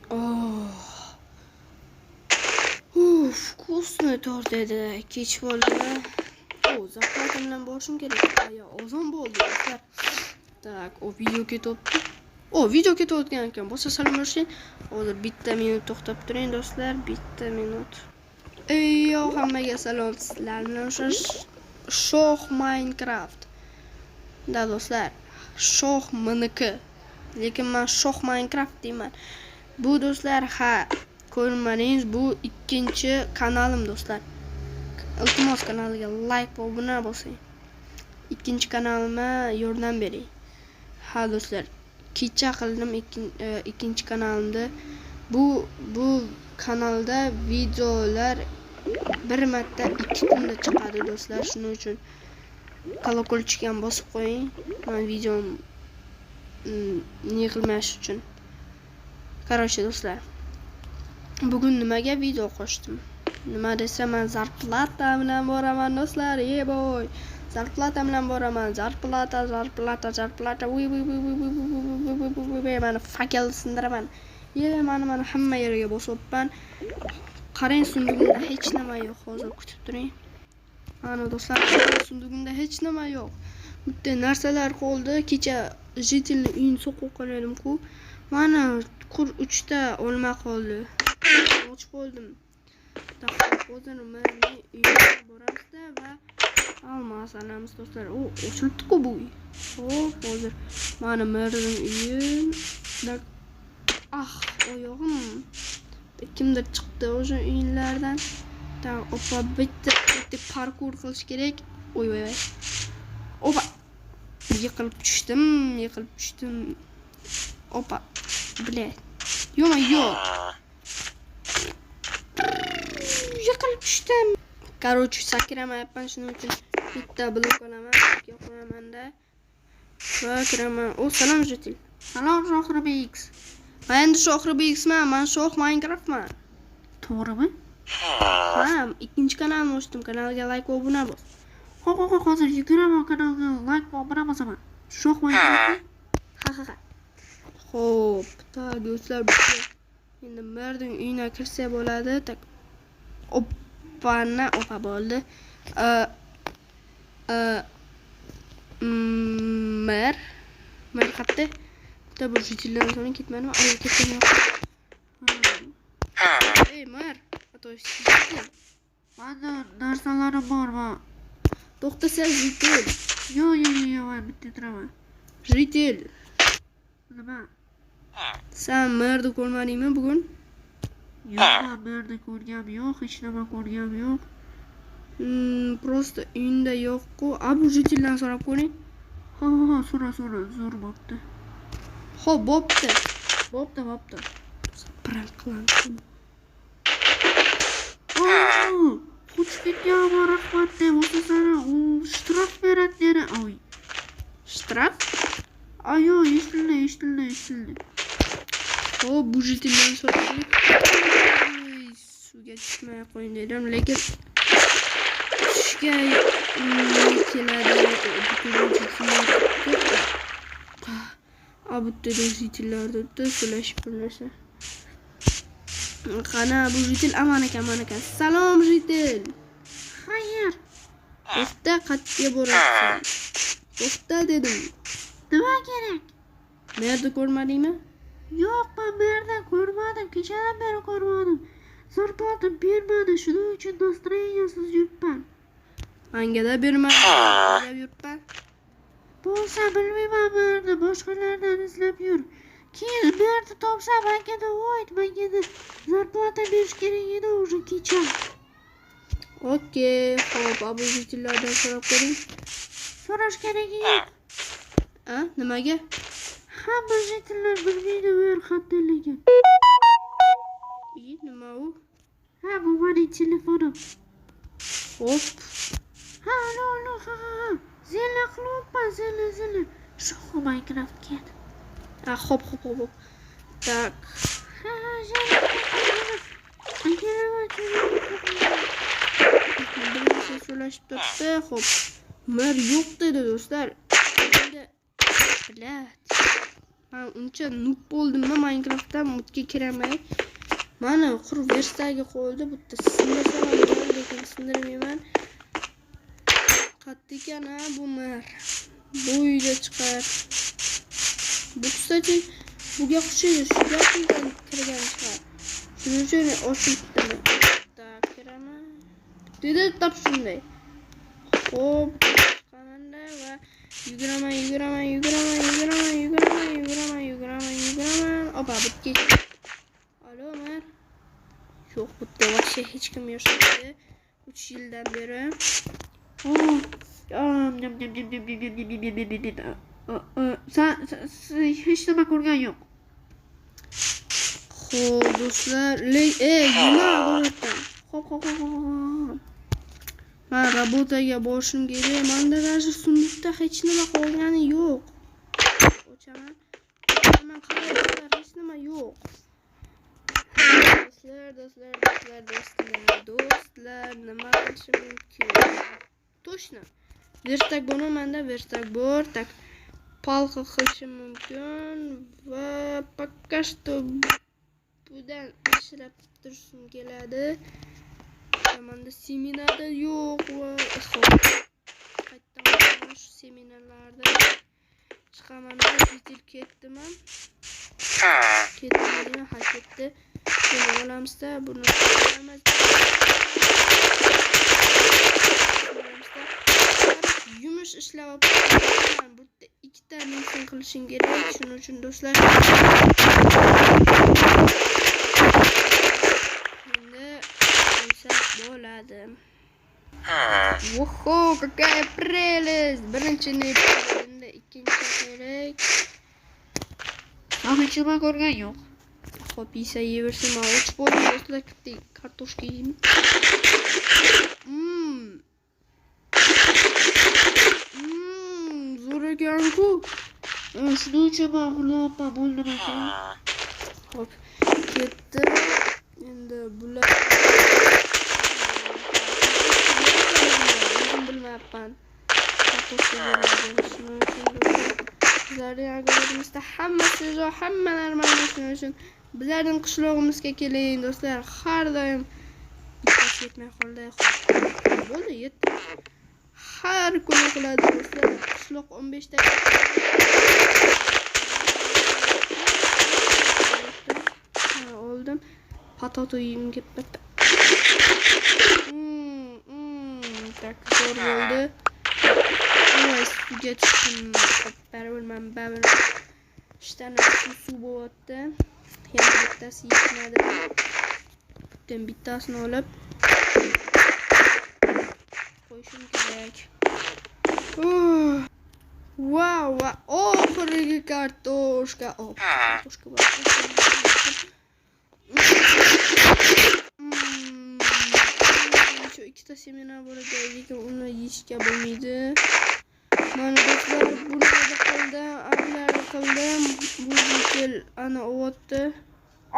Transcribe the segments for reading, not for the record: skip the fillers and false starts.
Oh. Uf, вкусный tort edi. Kech bo'ldi. O, зарплата bilan borishim kerak. Aya, ozon bo'ldi, do'stlar. Так, o, video ketyapti. O, video ketayotgan ekan. Bo'lsa salomlashing. Hozir bitta minut to'xtab turing, do'stlar. Bitta minut. Ey, yo, hammaga salom. Sizlar bilan o'sha Shoh Minecraft. Да, do'stlar. Shoh MNK. Lekin men Shoh Minecraft deyman. Bu, do'stlar, ha, ko'rmadingiz, bu ikkinchi kanalim, do'stlar. Iltimos, kanaliga like va obuna bosing. Ikkinchi kanalimga yordam bering. Ha, do'stlar, kecha qildim ikkinchi kanalimda. Bu kanalda videolar bir marta 2 kunda chiqadi, do'stlar. Shuning uchun колокольчик ham bosib qo'ying. Man videom ne qilmash uchun. Короче, do'stlar. Bugun nimaga video qo'shdim? Nima desa, man зарплата bilan boraman, do'stlar. Eboy. Зарплата bilan boraman. Зарплата, зарплата, зарплата. Uy, uy, uy, uy, uy, uy, uy, uy, uy, uy, mana факел sindiraman. Ye, mana hamma yerga bosyapman. Qarang, сундук imda hech nima yo'q. Hozir kutib turing. Mana, do'stlar, сундук imda hech nima yo'q. Bitta narsalar qoldi. Kecha житель ni uyini so'qib qo'ygan edim-ku. Mana qur uchta olma qoldi. Och qoldim. Hozir mana uyga boramizda va olma olamiz, do'stlar. O, ochilibdi-ku bu uy. Xo'p, hozir mana merning uyi. Ah, oyog'im. Kimdir chiqdi o'sha uylardan. Так, opa, bitta bitta parkur qilish kerak. Oy, voy, voy. Opa. Yiqilib tushdim, yiqilib tushdim. Opa. Блядь. Ё-моё. Yiqilib tushdim. Короче, sakramayapman, shuning uchun bitta blok olaman, blokka qo'yamanda va kiraman. O, salom, житель. Salom, Shohribek. Man endi Shohribexman, man Shoh Minecraftman. To'g'rimi? Ha, ikkinchi kanalni ochdim. Kanalga like va obuna bos. Xo'p, xo'p, hozir yuguraman, kanalga like va obuna bosaman. Shoh Minecraft. Ha ha ha. Xo'p, так, do'stlar, bizga endi merning uyina kirsa bo'ladi. Так. Oppana, opa, bo'ldi. Mer. Mer qayerda? Bitta bu житель dan so'ng ketmadimi? Ay, ketgan yo'q. Ey, mer. То есть житель. Manda narsalarim bor va To'xta sen, житель. Yo'q, yo'q, yo'q, yo'q, man bitta turaman. Житель. Nima? Sen merni ko'rmadingmi bugun? Yo'q, man merni ko'rgam yo'q, hech nima ko'rgam yo'q. Просто uyinda yo'q-ku. A, bu житель dan so'rab ko'ring. Ha, ha, ha, so'ra, so'ra, zo'r bo'pti. Xo'p, bo'pti. Bo'pti, bo'pti. Prank qilamiz. Oo, qochib ketganman, rahmat deb o'sasana, u штраф beradi yana. Oy. Штраф? Ay, yo'q, eshitildi, eshitildi, eshitildi. Xo'p, bu житель dan so'rab ko'ring. Oy, suvga tushmay qo'ying dedim, lekin tushga keladi. Butun житель lar turibdi. A, bu yerda житель lar turibdi, so'rashib bir narsa. Qani bu житель? Aman ekan, aman ekan. Salom, житель. Xayr. To'xta, qayerga boryapsan? To'xta dedim. Nima kerak? Merni ko'rmadingmi? Yo'q, man merni ko'rmadim, kechadan beri ko'rmadim. Зарплата bermadi, shuning uchun настроение siz yuribman. Mangada bermadi. Izlab yuribman. Bo'lsa, bilmayman merni, boshqalardan izlab yur. Keyin merni topsa, manga ayt, manga зарплата berish kerak edi уже kecha. Okey, xo'p, bu житель lardan so'rab ko'ring. So'rash keragi yo'q. A, nimaga? Hamma житель lar bilmaydi mer qayerdaligini. I, nima u? Ha, bu mening telefonim. Xo'p. Ha, alo, alo, ha, ha, ha. Zilla qilyapman, zilla, zilla. Shoh Minecraft ket. Ha, xo'p, xo'p, xo'p, xo'p. Так. Ha, ha, zilla. Kelaman, kelaman. Bir narsa so'rashib turibdi. Xo'p. Mer yo'q dedi, do'stlar. Endi, блядь. Men uncha noob bo'ldimmi Minecraftda, mudga kiramay. Mana qur verstagi qo'yildi. Bu yerda sindirsam ham bo'ladi, lekin sindirmayman. Qatta ekan ha bu mer. Bu uyda chiqar. Bu kстати, buga o'xshaydi, shu uydan kirgan chiqar. Shuning uchun ochilibdi. Так, kiraman. Dedi tap shunday. Xo'p, chiqamanda va yuguraman, yuguraman, yuguraman, yuguraman, yuguraman, yuguraman, yuguraman, yuguraman. Opa, bitga. Alo, mer. Yo'q, bu yerda вообще hech kim yashamaydi. 3 yildan beri. Oh, nyam nyam nyam nyam nyam nyam nyam nyam nyam nyam. Sen hech nima ko'rgan yo'q. Xo'p, do'stlar, yema огородdan. Xo'p, xo'p, xo'p, xo'p. Man работаga borishim kerak. Manda даже сундук da hech nima qolgani yo'q. Ochaman. Man qarayapman, hech nima yo'q. Do'stlar, do'stlar, do'stlar, do'stlar, do'stlar, nima qilishim mumkin? Точно. Верстак bormi menda? Верстак bor. Так, палка qilishim mumkin va пока что budan ishlab turishim keladi. Menda семена da yo'q va xo'p. Qaytdan olaman shu семена larni. Chiqaman, житель ketdimi? Ketdimi? Ha, ketdi. Buni olamizda, buni olamiz. Olamizda. Yumush ishlab olib, bu yerda ikkita narsa qilishim kerak. Shuning uchun do'stlar, endi qo'ysak bo'ladi. Oho, какая прелесть! Birinchini, endi ikkinchi kerak. Men hech nima ko'rgan yo'q. Xo'p, yesa yeversin. Man och bo'ldim, do'stlar, bitta kartoshka yeyman. Zo'r ekan-ku. Shuning uchun men uxlayapman, bo'ldim aka. Xo'p, ketdi. Endi bular o'zim bilmayapman. Kartoshka bo'lmagan. Shuning uchun do'stlar, bizlarning огород imizda hammasi yo'q, hamma нормально. Shuning uchun bizlarning qishlog'imizga keling do'stlar. Har doim bittasi yetmay qoldi. Xo'p, bo'ldi, yetdi. Har kuni qiladi do'stlar. Qishloq 15 ta. Ha, oldim. Potato yegim kelib ketdi. Tak, zo'r bo'ldi. Voy, suvga tushdim. Xo'p, baribir man baribir ishtanim suv bo'lyapti. Yana bittasi yetmadi. Butun bittasini olib qo'yishim kerak. Vau, va oxirgi kartoshka. Oh, kartoshka bor. Shu ikkita семена bor ekan, lekin uni yeyishga bo'lmaydi. Mana do'stlar, bularni qildim, bularni qildim. Bu житель ana o'tdi.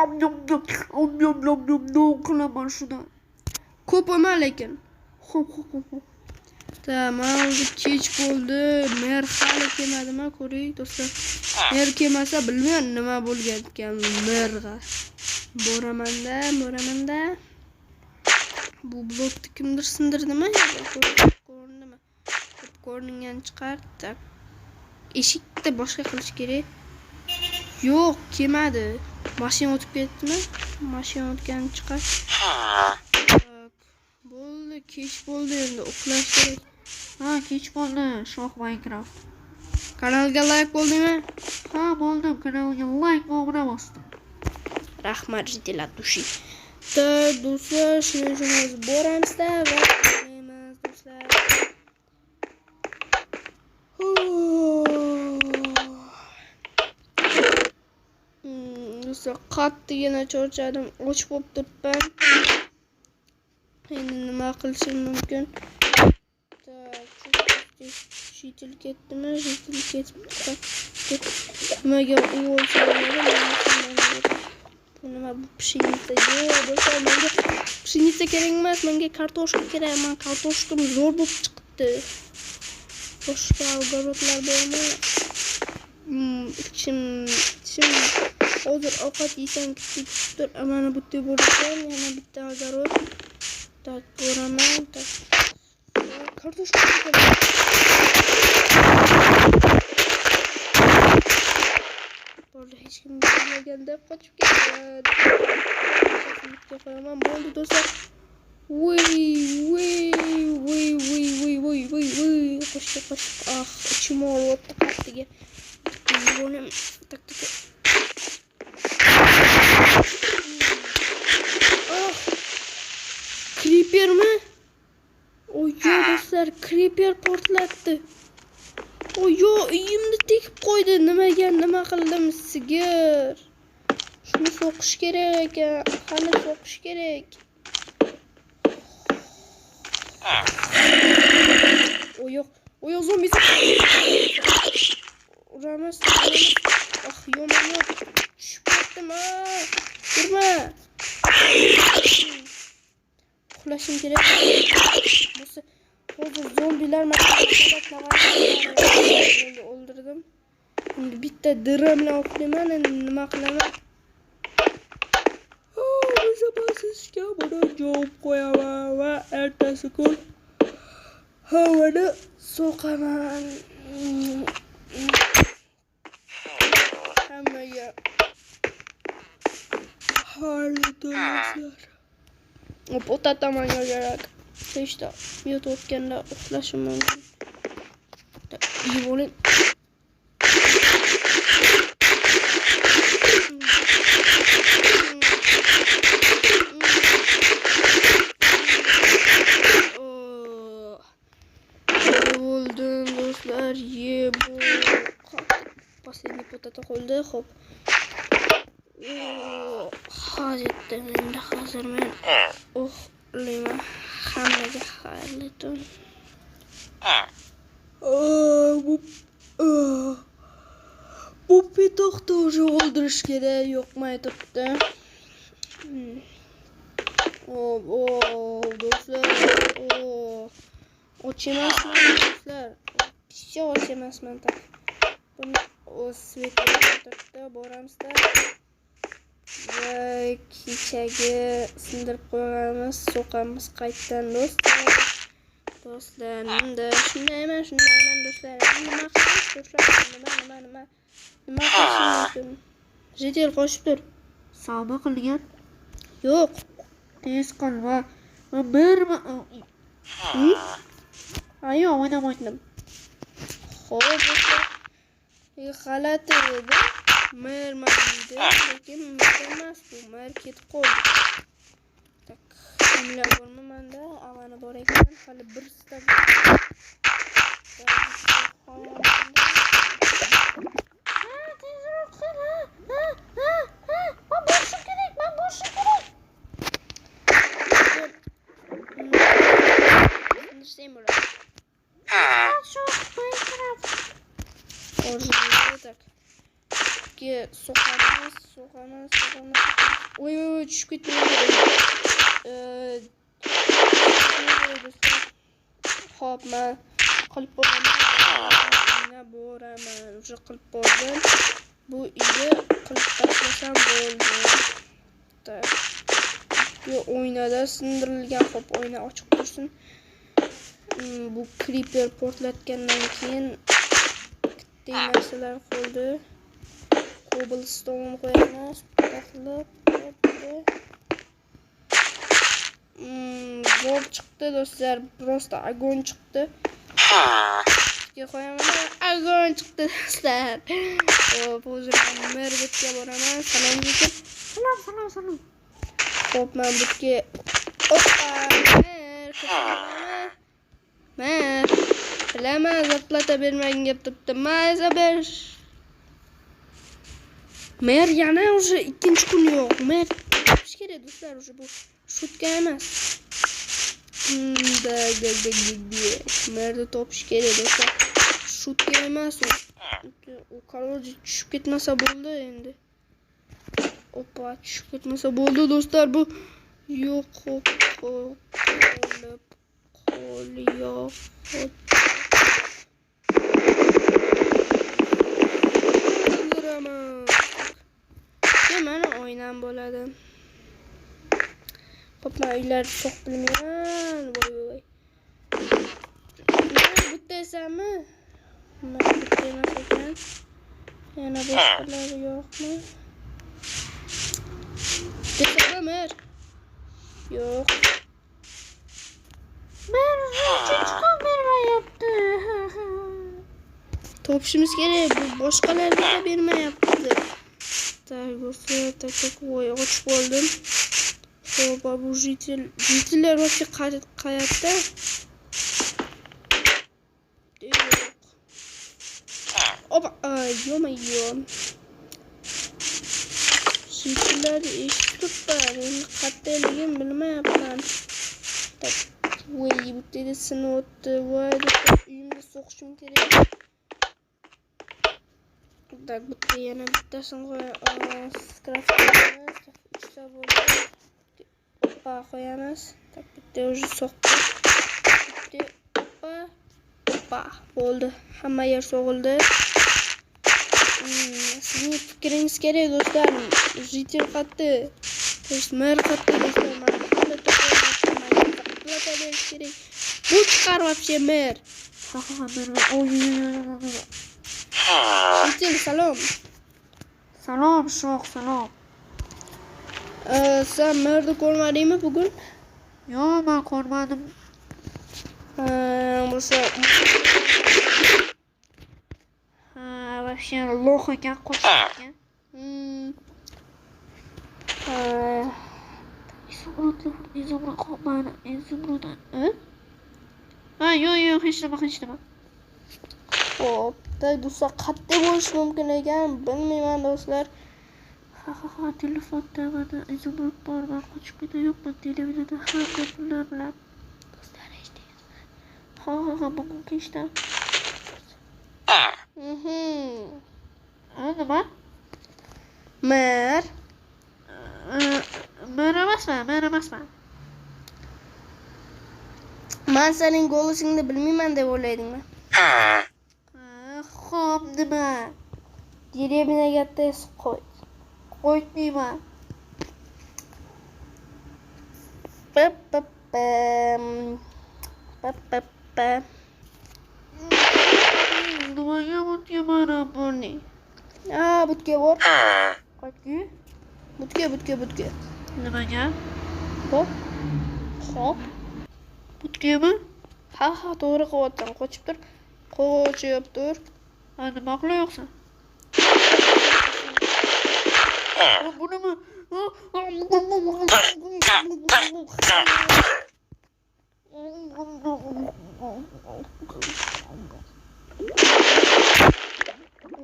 Om nom nom, om nom nom nom nom qilaman shuni. Ko'p emas lekin. Xo'p, xo'p, xo'p, xo'p. Tamam, o'zi kech bo'ldi. Mer hali kelmadimi? Ko'ring do'stlar. Mer kelmasa bilmayman nima bo'lgan ekan merga. Boramanda, boramanda. Bu blokni kimdir sindirdimi? Ko'rindimi? Ko'p ko'ringan chiqar. Так. Eshikni boshqa qilish kerak. Yo'q, kelmadi. Mashina o'tib ketdimi? Mashina o'tgan chiqar. Так. Bo'ldi, kech bo'ldi, endi uxlash kerak. Ha, kech bo'ldi, Shoh Minecraft. Kanalga like bo'ldingmi? Ha, bo'ldim, kanalga like va obuna bosdim. Rahmat, житель от души. Так, do'stlar, shuning uchun hozir boramizda va uxlaymiz, do'stlar. Do'stlar, qattiqqina charchadim, och bo'lib turibman. Endi nima qilishim mumkin? Так, житель ketdimi? Житель ketibdi. Nimaga u bo'lsa bo'ladi? Bu nima, bu пшеница? Yo'q, do'stlar, menga пшеница kerak emas, menga kartoshka kerak. Men kartoshkam zo'r bo'lib chiqibdi. Boshqa огород lar bormi? Ichim hozir ovqat yeysam kutib tur. Mana bu yerda bo'rasan, yana bitta огород. Так, bo'raman. Так. Kartoshka bo'ldi, hech kim bilmaganda qochib ketdi. Qo'yaman. Bo'ldi do'stlar. Voy, voy, voy, voy, voy, voy, voy, voy. Qo'shib, qo'shib. Ah, ichim og'riyapti qattiga. Bo'lim. Tak, tak. Ah. Creepermi? Oy, do'stlar, creeper portlatdi. Oy, uyimni tekib qo'ydi. Nimaga, nima qildim sigir? Shuni so'qish kerak ekan. Hali so'qish kerak. Oy, yo'q. Oy, yo'q, zombi. Uramiz. Ah, yomon yo'q. Tushib ketdim, ha. Urma. Uxlashim kerak. Bo'lsa, hozir zombilar meni o'ldirdim. Endi bitta dira bilan uxlayman, endi nima qilaman? Запасishga buni javob qo'yaman va ertasi kun havoni so'qaman. Hammaga xayrli do'stlar. O'tata manga kerak. Beshta yotayotganda uxlashim mumkin. Yeb oling. Bo'ldim do'stlar. Ye bu последний potata qoldi. Xo'p. Hozir endi hozir men uxlayman. Hammaga xayrli tun. Bu pitoqni уже o'ldirish kerak, yo'qmay turibdi. Hop, do'stlar. Och emasman do'stlar. Picha och emasman tak. Buni o'z svetga boramizda. Va kechagi sindirib qo'yganimiz so'qamiz qaytadan do'stlar. Do'stlar, endi shundayman, shundayman do'stlar. Nima qilamiz do'stlar? Nima nima qilishim mumkin? Jedel qochib tur. Savdo qilgan. Yo'q. Tez qil va bir yo'q, o'ynamaydim. Xo'p, do'stlar. G'alati edi. Mer deydi, lekin mer emas bu. Mer ketib qoldi. Tak, kimlar bormi menda? Avani bor ekan. Hali bir stak. Ha, tezroq qil, ha, ha, ha, ha. Man borishim kerak, man borishim kerak. Sindirsang bo'ladi. Shu Minecraft. Orzuga tak. Ikki so'qamiz, so'qamiz, so'qamiz. Oy, oy, oy, tushib ketdim. Do'stlar. Xo'p, men qilib boraman. Yana boraman. Уже qilib bordim. Bu uyni qilib tashlasam bo'ldi. Tak. Bu oynada sindirilgan. Xo'p, oyna ochiq tursin. Bu creeper portlatgandan keyin bitta narsalar qoldi. Cobblestone qo'yamiz. Qilib, zo'r chiqdi do'stlar. Просто огонь chiqdi. Qo'yaman. Огонь chiqdi do'stlar. Xo'p, hozir men Merbetga boraman. Salom alaykum. Salom, salom, salom. Xo'p, men bu yerga Oppa! Mer, Mer. Bilaman, зарплата bermagin deb turibdi. Mayza ber. Mer yana уже ikkinchi kun yo'q. Mer topish kerak do'stlar, уже bu шутка emas. Dag, dag, dag, dag, dag. Merni topish kerak do'stlar. Шутка emas u. U короче tushib ketmasa bo'ldi endi. Oppa, tushib ketmasa bo'ldi do'stlar. Bu yo'q, qo'lib qo'l yo'q. ham bo'ladi. Xo'p, men uylarni so'qib bilmayman. Voy voy. Bitta esanmi? Mana bitta emas ekan. Yana boshqalari yo'qmi? Desam mer. Yo'q. Mer uchinchi kun bermayapti. Topishimiz kerak. Bu boshqalarga da bermayapti. Так, do'stlar, так, так, voy, och qoldim. Xo'p, bu житель, житель lar вообще qayerda? Yo'q. Opa, ё-моё. Житель larni eshitib turibman. Endi qayerdaligini bilmayapman. Так, voy, bu yerda sinib o'tdi. Voy, do'stlar, uyimda so'qishim kerak. Так, bitta yana bittasini qo'yamiz. Craft qilamiz. Uchta bo'ldi. Oppa qo'yamiz. Так, bitta уже so'qdi. Bitta oppa. Oppa bo'ldi. Hamma yer so'g'ildi. Sizning fikringiz kerak, do'stlar. Житель qayerda? То есть mer qayerda, do'stlar? Mana hamma topyapti. Menga зарплата berish kerak. Bu chiqar вообще mer. Ha ha, mer. Oy. Житель, salom. Salom, sho'x, salom. Sen merni ko'rmadingmi bugun? Yo'q, men ko'rmadim. Bo'lsa Ha, вообще лох ekan, qo'shiq ekan. Ha, Изумруд, изумруд, mana изумруд. Ha, yo'q, yo'q, hech nima, hech nima. Xo'p, do'stlar, qayerda bo'lishi mumkin ekan, bilmayman, do'stlar. Ha ha ha, telefonda mana изумруд bor, men qochib ketayapman televizorda hamma pullar bilan. Do'stlar, eshitdingizmi? Ha ha ha, bugun kechda. Ha, nima? Mer. Men emasman, men emasman. Man sening голос ingni bilmayman deb o'ylaydingmi? Ha, xo'p, nima? Деревня ga tez qo'y. Qo'ymayman. Pa pa pam. Pa pa pa. Nimaga bunga boraman? A, butga bor. Qayerga? Butga, butga, butga. Nimaga? Xo'p. Xo'p. Butgami? Ha, ha, to'g'ri qilyapsan. Qochib tur. Qochib tur. Ha, nima qilyapsan? Bunimi?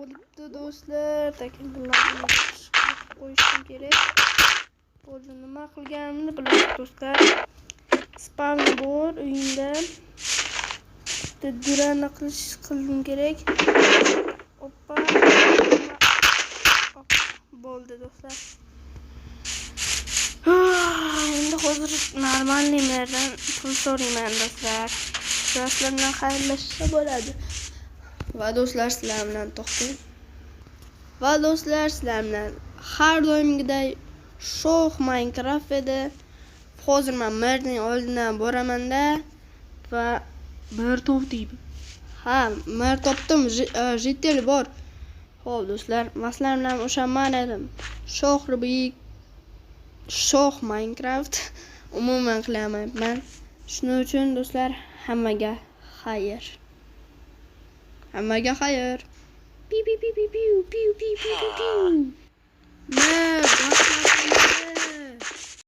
O'libdi, do'stlar. Так, bularni qo'yishim kerak. Bo'ldi, nima qilganimni bilasiz, do'stlar. Spawn bor uyimda. Bitta durani qilish qildim kerak. Oppa. Oppa. Bo'ldi, do'stlar. Endi hozir нормальный merdan pul so'rayman, do'stlar. Sizlar bilan xayrlashsa bo'ladi. Va do'stlar, sizlar bilan to'xtang. Va do'stlar, sizlar bilan har doimgiday Shoh Minecraft edi. Hozir men merning oldidan boramanda va Mer topdingmi? Ha, mer topdim, житель bor. Xo'p, do'stlar, sizlar bilan o'sha man edim. Shoh Rubik, Shoh Minecraft umuman qilamayapman. Shuning uchun, do'stlar, hammaga xayr. Hammaga xayr. Pi pi pi pi piu piu pi pi.